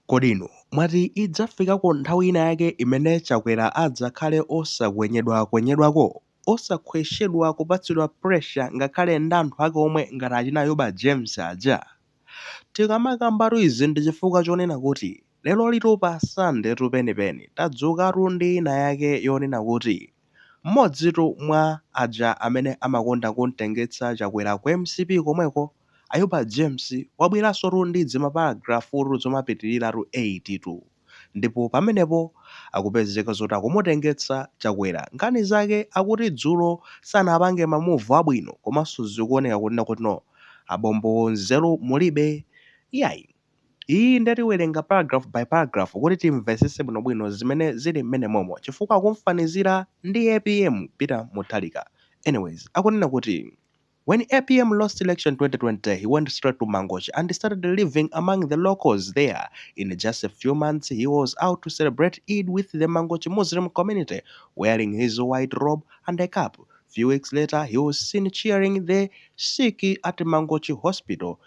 Kodi inu mwati idzafikako nthawi ina yake imene Chakwera adzakhale osakwenyedwakwenyedwako, osakhweshedwa kupatsidwa pressure ngakhale ndi anthu ake omwe ngati achina Ayuba James aja? Tikamakambatu izi ndi chifukwa chonena kuti lerolitu pa Sunday tu penipeni tadzukatu ndi ina yake yonena kuti mmodzitu mwa aja amene amakonda kumtengetsa Chakwera ku mcp komweko, Ayuba James, wabweransotu ndi dzima paragraph tu zomapitiliratu 8 tu ndipo pamenepo akupezeka zoti akumutengetsa Chakwera. Nkhani zake akuti dzulo sanapange ma move abwino komanso zikuoneka kunena kuti no abombo nzeru mulibe iyayi. Iyi nde tiwerenga paragraph by paragraph kuti timvetsetse bwinobwino zimene zili mmenemomo chifukwa akumfanizira ndi apm Peter Mutharika. Anyways akunena kuti When apm lost election 2020 he went straight to Mangochi and started living among the locals there. In just a few months he was out to celebrate Eid with the Mangochi Muslim community wearing his white robe and a cap. Few weeks later he was seen cheering the sick at Mangochi Hospital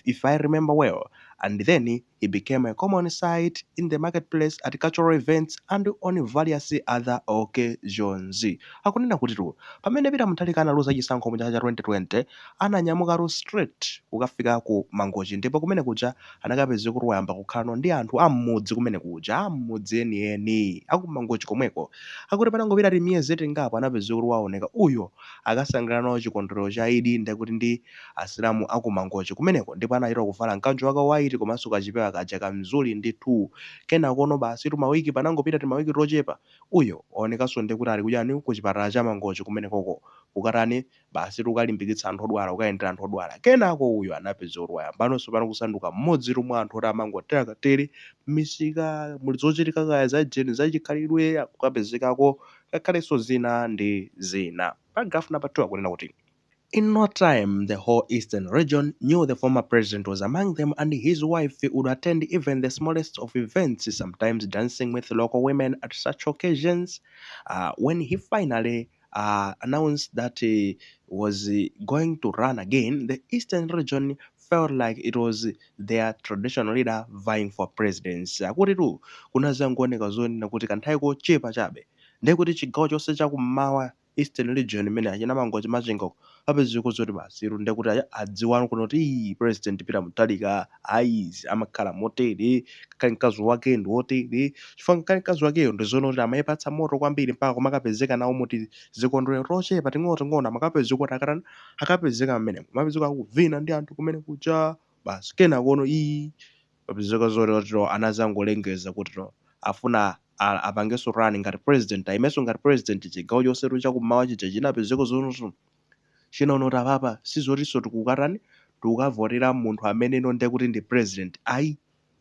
if I remember well and then he became a common sight in the marketplace at cultural events and on various other occasions. Akunena kutitu pamene Peter Mutharika analuza chisankho mu chaka cha 2020 ananyamukatu straight kukafika ku Mangochi ndipo kumene kuja anakapezeka kuti wayamba kukhalano ndi anthu a m'mudzi kumene kuja, a m'mudzi enieni aku Mangochi komweko. Akuti patangopita timiyezi tingapo anapezeka kuti waoneka uyo akasangalala nawo chikondwerero cha Eid ndekuti ndi Asilamu aku Mangochi kumeneko ndipo anachita kuvala mkanjo wake wa white komanso kachipewa kaja kamzuli ndithu. Kenakono basitu mawiki panangopita timawiki tochepa uyo waonekanso ndekuti ali kuchani kuchipatala cha Mangochi kumenekoko kukatani basitu kukalimbikitsa anthu odwala kukayendera anthu odwala. Kenako uyo anapezeka kuti wayambanso pano kusanduka mmodzitu mwa anthu oti amangotera katere mmisika muli zochitika kaya za jeni zachikhalidwe akukapezekako ngakhalenso zina ndi zina. Paragraph number 2 akunena kuti. In no time, the whole eastern region knew the former president was among them and his wife would attend even the smallest of events, sometimes dancing with local women at such occasions. When he finally announced that he was going to run again, the eastern region felt like it was their traditional leader vying for presidency. Akutitu kunazangooneka zonena kuti kanthawi kochepa chabe ndekuti chigawo chonse chakummawa Eastern region imene achina Mangochi Machinga uko apezeka zoti basitu ndekuti adziwano kuno kuti ii President Peter Mutharika ayi amakhala motere ngakhale mkazi wake ndi wotere chifukwa ngakhale mkazi wakeyo ndi zoona kuti amayipatsa moto kwambiri mpaka kumakapezeka nawo muti zikondwerero tochepa ting'onoting'ono amakapezeka kuti akatani akapezeka mmenemo amapezeka akuvina ndi anthu kumene kuja basi kenakono ii Papezeka zoti no anazangolengeza kuti no afuna apangenso run ngati president ayimenso ngati president chigawo chonsetu chakummawa chija chinapezeka zoti chinaona kuti apapa sizotinso tikukatani tikukavotera munthu amene no ndekuti ndi president ayi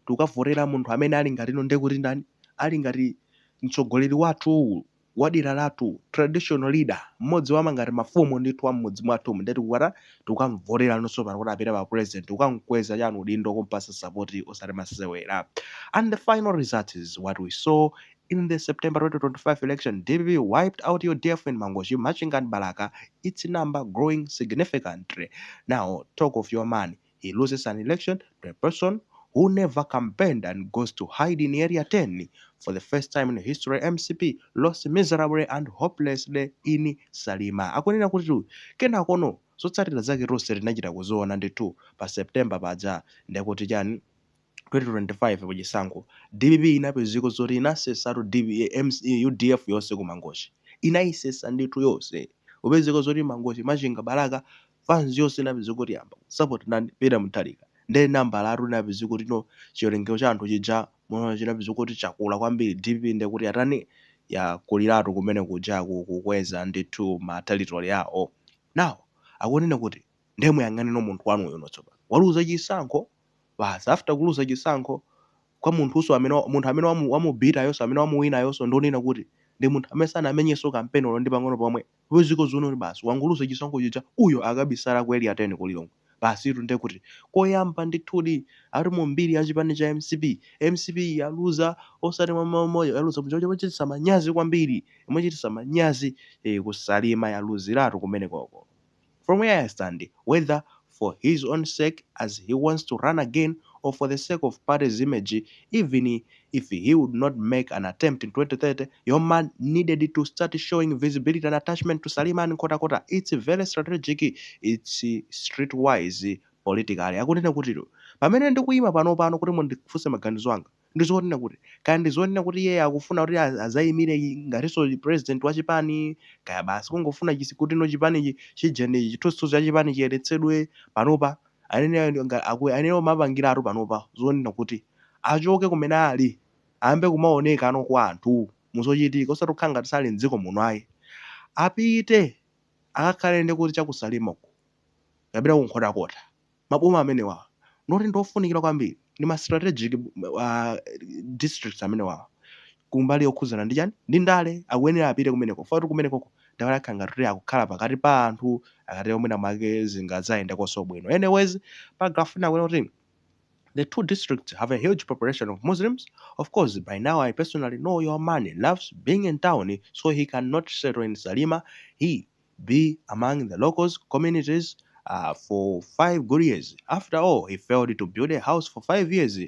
tikukavotera munthu amene ali ngati no ndekuti ndani ali ngati mtsogoleri wathu wa dera lathu, traditional leader, mmodzi wa ngati mafumu ndithu a mmudzi mwathumu nde tikukata tikukamvoterano tsopano kuti apite pa president kukamkweza chani udindo kumpasa support osati masewera. And the final result is what we saw in the September 2025 election, dpp wiped out udf in Mangochi, Machinga and Balaka, its number growing significantly. Now talk of your man He loses an election to a person who never campaigned and goes to hide in Area 10. For the first time in history, mcp lost miserably and hopelessly in Salima. Akunena kuti kenakono zotsatira zake tonse tinachita kuziona ndithu pa September paja ndekuti chani 2025 kuchisankho dpp inapezeka zoti inasesatu DPP, MC, udf yonse ku Mangochi inayisesa ndithu yonse kupezeka zoti Mangochi Machinga Balaka fans yonse inapezeka kuti yamba support ndani Peter Mutharika nde nambalatu inapezeka kuti no chiwerengero cha anthu chija munaona chinapezeka kuti chakula kwambiri dpp nde kuti yatani yakuliratu kumene kujaku kukweza ndithu ma territory awo now akunena kuti nde muyang'ane no munthu wanuyo no tsopano waluza chisankho basi after kuluza chisankho kwa munthuso amene munthu amene wamubitayonso amene wamuwinayonso ndionena kuti ndi munthu amene sanamenyenso kampeni olo ndi pang'ono pomwe kupezeka zoona kuti basi wangoluza chisankho chija uyo akabisala ku area 10 ku Lilongwe basitu nde kuti koyamba ndithudi ati mu mbiri ya chipani cha mcp mcp yaluza osati mwa yaluza mochititsa manyazi kwambiri mochititsa manyazi eh, ku Salima yaluziratu kumenekoko. From where I stand, whether for his own sake as he wants to run again or for the sake of party's image, even if he would not make an attempt in 2030, your man needed to start showing visibility and attachment to Salima and Nkhotakota. It's very strategic, it's streetwise politically. Akunena kuti pamene ndikuyima pano pano kuti mundifunse maganizo anga, ndizonena kuti kaya ndizonena kuti iye akufuna kuti azayimire ngatinso president wa chipani, kaya basi kungofuna chisi kuti no chipani chijeni, chithunzithunzi cha chipani chiyeretsedwe. Panopa anene omapangiratu panopa zonena kuti achoke kumene ali, ayambe kumaoneka ano kwa anthu muzochitika, osati kukhala ngati sali mdziko muno ayi. Apite akakhale ndi kuti chakusalimako kapena kunkhotakota, maboma amenewa noti ndofunikira kwambiri, ndi ma strategic districts amenewawa kumbali yokhuzana ndi chani, ndi ndale. Akuyenera apite kumeneko fatu kumenekoko ndawala ngati kuti akukhala pakati pa anthu, akati omwena mwake zingadzayenda bwino. Anyways, paragraph ina akuena kuti the two districts have a huge population of Muslims. Of course, by now I personally know your man loves being in town, so he cannot settle in Salima. He be among the locals communities for 5 good years. After all, he failed to build a house for 5 years.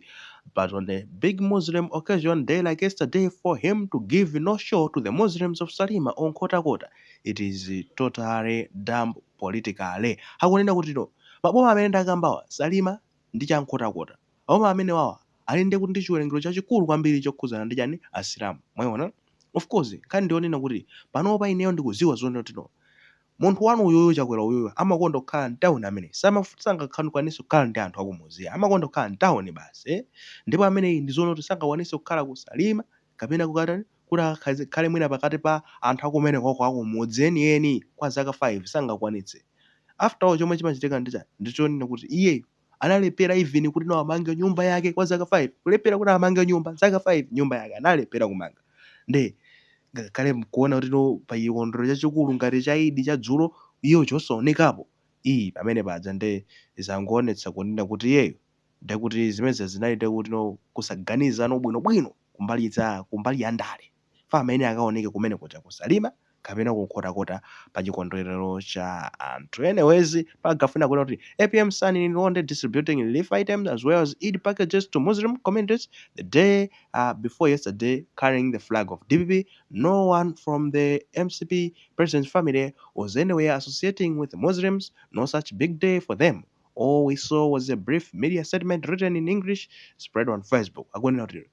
But on a big Muslim occasion, day like yesterday, for him to give no show to the Muslims of Salima or Nkhotakota, it is totally dumb politically. Akunena kuti no, maboma amene ndakambawa, Salima ndi chankhotakota, maboma amene wawa ali ndi kuti ndi chiwerengero chachikulu kwambiri chokhuzana ndi chani, Asilamu. Mwayiona, of course nkhani ndionena kuti panopa ineyo ndikuziwa zonena kuti no, munthu wanu uyuyu, Chakwera uyuyu, amakonda kukhala mtawuni. Amene sangakwanise kukhala ndi anthu akumuzi, amakonda kukhala mtawuni basi, eh? Ndipo ameneyi ndi zoona kuti sangakwanise kukhala ku Salima kapena kukatani kuti akhale mwina pakati pa anthu akumene kwako akumudzi enieni kwa zaka 5, sangakwanitse. After all, chomwe chimachitika ndi chani, ndichonena kuti iyeyo analephera even kuti no amange nyumba yake kwa zaka 5, kulephera kuti amange nyumba zaka 5, nyumba yake analephera kumanga. Nde ngakhale mkuona kuti no, pa chikondwerero chachikulu ngati cha Idi cha dzulo, iyo chosaonekapo iyi pamene paja, nde zangoonetsa kunena kuti iyeyo ndekuti zimene zinali ndekuti no kusaganiza no bwinobwino kumbali ya ndale fa amene akaoneke kumene kuja kusalima kapena kunkhotakota pa chikondwerero cha anthu. Anyways, paragraph ina kuti APM son in Liwonde distributing relief items as well as Eid packages to Muslim communities the day before yesterday, carrying the flag of DPP. No one from the MCP president's family was anywhere associating with the Muslims. No such big day for them. All we saw was a brief media statement written in English spread on Facebook. Akunena kuti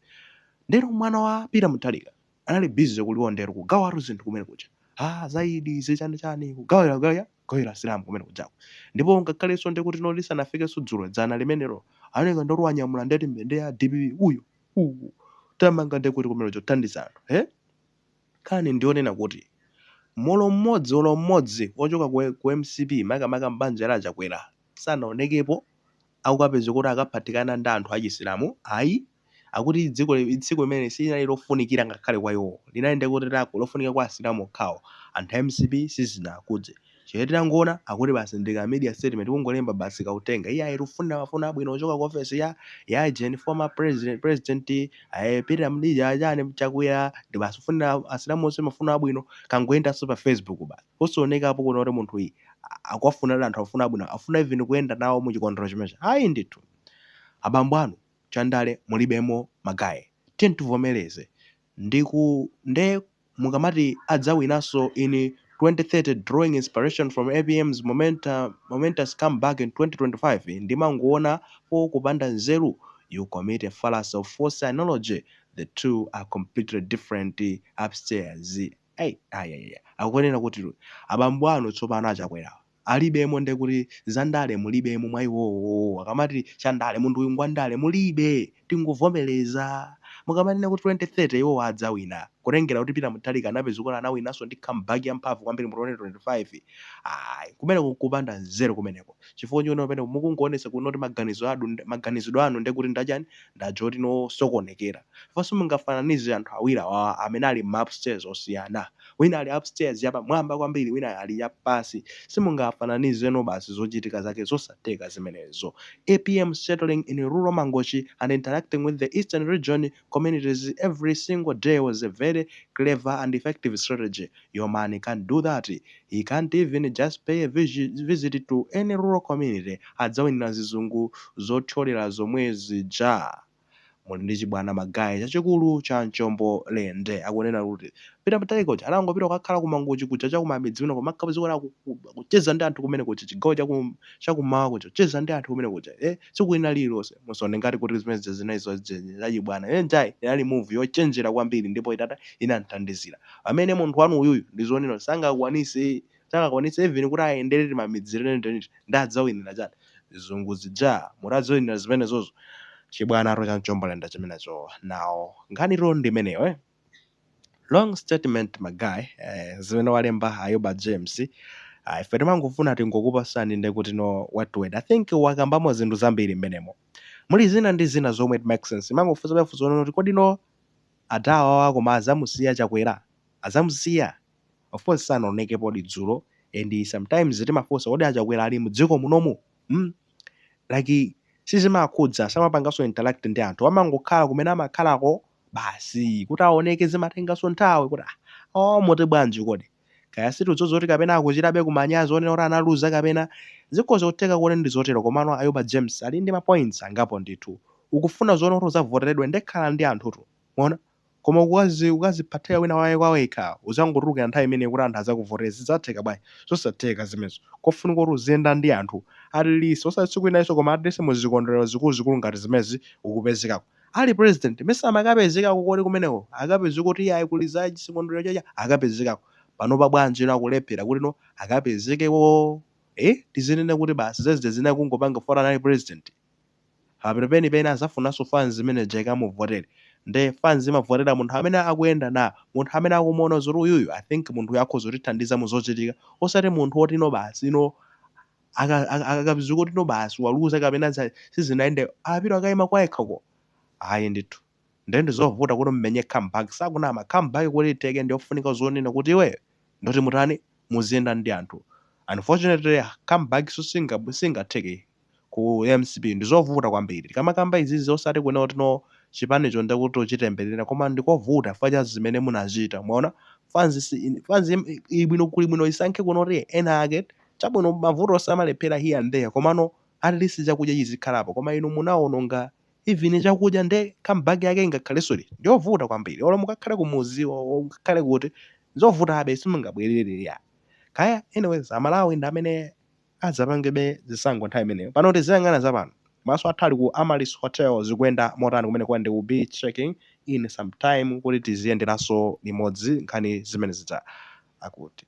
ndero mwana wa Peter Mutharika anali busy kuliwondero kugawatu zinthu kumene kuja, ah, zaidi zichani chani, kugawira gawira gawira asilamu kumene kujako. Ndipo ngakhalenso ndikuti no lisanafikenso dzulo, dzana limenelo, aneka ndoti wanyamula ndeti mbendera ya DPP uyo uwu tamanga ndekuti kumene kuthandiza anthu, eh. Nkhani ndionena kuti molo mmodzi, olo mmodzi wochoka ku MCP, makamaka mbanja la Chakwera, sanaonekepo akukapeza kuti akaphatikana ndi anthu achisilamu ayi. Akuti dziko, tsiku limene silinali lofunikira ngakhale kwa iwo, linali ndekuti lako lofunika kwa asilamu okhawo, anthu a MCP sizinakudze. Chimene tinangoona akuti basi ndika media statement, kungolemba basi kautenga, iye ayi tifuna mafuna abwino kuchoka ku office ya gen former president Peter Mdija chani Chakwera, ndi basi kufunira asilamu onse mafuna abwino, kangoyendanso pa Facebook basi, posaonekapo kuona kuti munthu iyi akuwafunira anthu afuna abwino, afuna even kuyenda nawo mu chikondwerero chimenechi. Ayi ndithu, abambo anu chandale mulibemo magaye, tiye tivomereze. Ndiku nde mukamati adzawinanso in 2030 drawing inspiration from APM's momentous comeback in 2025, ndimangoona po kupanda nzeru. You commit a fallacy of false analogy. The two are completely different upstairs. Ai ai ai, akuonera kuti abambo anu tsopano achakwera alibemo, ndekuti zandale mulibemo mwa iwowo. Akamati chandale, munthu uyu ngwandale, mulibe, tingovomereza. Mukamanena kuti 2030 iwowo adzawina, kutengera kuti Peter Mutharika anapeza kuti anawinanso ndi comeback yamphamvu kwambiri mu 2025, ayi, kumeneko kupanda nzeru kumeneko, chifukwa choti pamene mukungoonetsa kuti maganizo anu, maganizidwe anu ndekuti ndachani, ndajoti nosokonekera. Chifukwa simungafananize anthu awiri awawa amene ali ma upstairs osiyana. Wina ali upstairs, yapamwamba kwambiri, wina ali yapasi. Simungafananizeno basi, zochitika zake zosatheka zimenezo. APM settling in rural Mangochi and interacting with the eastern region communities every single day was a very clever and effective strategy. Your man can't do that. He can't even just pay a visit to any rural community. Adzawinira zizungu zothyolera zomwe zija. Muli ndi chibwana ma guys chachikulu cha mchombo lende. Akunena kuti Peter Mutharika uja anangopita kukakhala ku Mangochi kuja, chakumamidzi kuno, kumakapezeka kucheza ndi anthu kumene kuja, chigawo chakummawa kuja, kucheza ndi anthu kumene kuja tsiku lina lililonse. Musaone ngati kuti zimene zinezo zachibwana. Njayi inali move yochenjera kwambiri ndipo itata inamthandizira. Pamene munthu wanu uyuyu, ndizonena, sangakwanise even kuti ayenderere mamidzi teniteniti. Ndi adzawinira chani? Zizungu zija mutadzawinira zimenezozo? Chibwana cha mchombolenda chimenecho. Nawo nkhanitu ndi imeneyo. Long statement, my guy, zimene walemba Ayuba James. Ife timangofuna tingokupasani nde kuti no, what to word. I think wakambamo zinthu zambiri mmenemo, muli zina ndi zina zomwe it makes sense. Mangofunsa pafunso kuti kodi no, adawawa koma azamusiya Chakwera? Azamusiya? Of course sanaonekepo dzulo, and sometimes timafunsa, kodi aChakwera ali mdziko munomu? Like sizimakhudza, samapanganso interact ndi anthu, amangokhala kumene amakhalako basi. Kuti aoneke zimatenganso nthawi kuti ah, oh, moti bwanji kodi? Kaya situdzoza kuti kapena akuchitabe kumanyazi onena kuti analuza, kapena zikhoza kutheka kuti ndi zotero. Komano Ayuba James ali ndi ma points angapo ndithu. Ukufuna zoona kuti uzavoteredwe, ndekhala ndi anthutu, mona. Koma ukaziphathira wina waye kwawekha, uzangotulukira nthawi imene kuti anthu azakuvotere, zidzatheka bwanji? Zosatheka zimenezo. Kofunika kuti uziyenda ndi anthu, at least osati tsiku inanso, koma at least muzikondwerero zikuluzikulu ngati zimezi ukupezekako. Ali president mesa amakapezekako? Kodi kumeneko akapezeka kuti iye kuli za chikondwerero chacha akapezekako? Panopa bwanji ino akulephera kuti no, akapezekeko? Tizinene kuti basi zezide zina kungopanga fora anali president apero penipeni, azafunanso fans imene ikamuvotere. Nde fans imavotera munthu amene akuyenda na munthu amene akumuona zoti uyuyu, I think munthu uyu akhoza kutithandiza mu zochitika, osati munthu woti no, basi ino akapezeka kuti no, basi waluza kapena sizinayende, apita akayima kwayekhako. Ayi ndithu, nde ndizovuta kuti mmenye comeback. Sakunama, comeback kuti iteke ndiyofunika zonena kuti iwe ndoti mutani, muziyenda ndi anthu. Unfortunately comeback so singatheke ku MCP, ndizovuta kwambiri. Tikamakamba izizi, osati kuona kuti no, chipanicho ndekuti uchitemberera, koma ndikovuta chifukwa cha zimene munachita. Mwaona, fans fans ibwino, kuli bwino isankhe kuona kuti ena ake chabwino, mavuto osamalephera here and there, komano at least chakudya chizikhalapo. Koma inu munawononga even chakudya, nde comeback yake ingakhalenso li ndiyovuta kwambiri. Olo mukakhale kumuzi, mukakhale kuti, nzovutabe, simungabwerere ya kaya. Anyways, Amalawi ndi amene adzapangebe zisankho nthawi imeneyo. Pano tiziyang'ana zapano. Maso athu ali ku Amaryllis Hotel, zikuyenda motani kumene? Kwandi will be checking in some time kuti tiziyenderanso limodzi nkhani zimene zidza akuti.